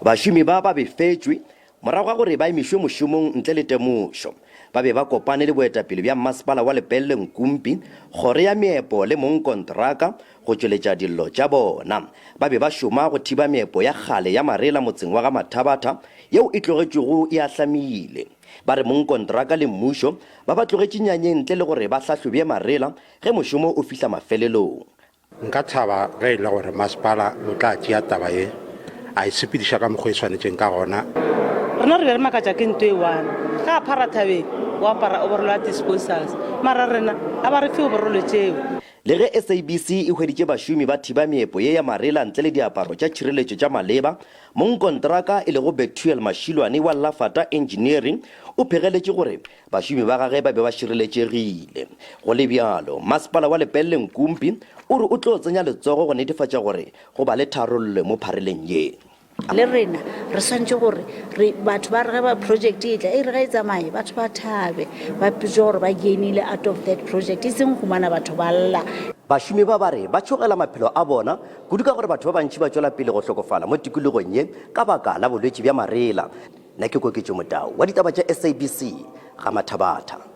Bašomi ba ba befetšwe morago ga gore ba emišwe mošomong ntle le temošo. Ba be ba kopane le boetapele bja Mmasepala wa Lepelle Nkumpi, Kgoro ya Meepo le mongkontraka go tšweletša dillo tša bona. Ba be ba šoma go thiba meepo ya kgale ya marela motseng wa ga Mathabatha yeo e tlogetšwego e ahlamile. Ba re mongkontraka le mmušo ba ba tlogetše nyanyeng ntle le gore ba hlahlobje marela ge mošomo o fihla mafelelong. Nka thaba ge e le gore masepala o tla tšea taba ye a e sepediša ka mokgwa e swanetšeng ka gona. Rena re be re makatša ke nto e one, ge a phara thabeng o apara overall ya disposals, mara rena a ba re fe overall tšeo. Le ge SABC e hweditše bašomi ba thiba meepo ye ya marela ntle le diaparo tša tšhireletšo tša maleba, mongkontraka e lego Bethuel Mashilwane wa Lafata Engineering o phegeletše gore Bašomi ba gage ba be ba šireletšegile. Go le bjalo, masepala wa Lepelle Nkumpi o re o tlo tsenya letsogo go netefatša gore go ba le tharollo mo phareleng ye. Le rena re swanetše gore re batho ba re ge ba project e tla e re ge e tsamaye batho ba thabe ba pitše gore ba gainile out of that project e seng humana batho ba lla. Bašomi ba ba re ba tšhogela maphelo a bona kudu ka gore batho ba bantši ba tšwela pele go hlokofala mo tikologong ye ka baka la bolwetši bja marela. Nna ke Koketšo Motau wa ditaba tša SABC, ga Mathabatha.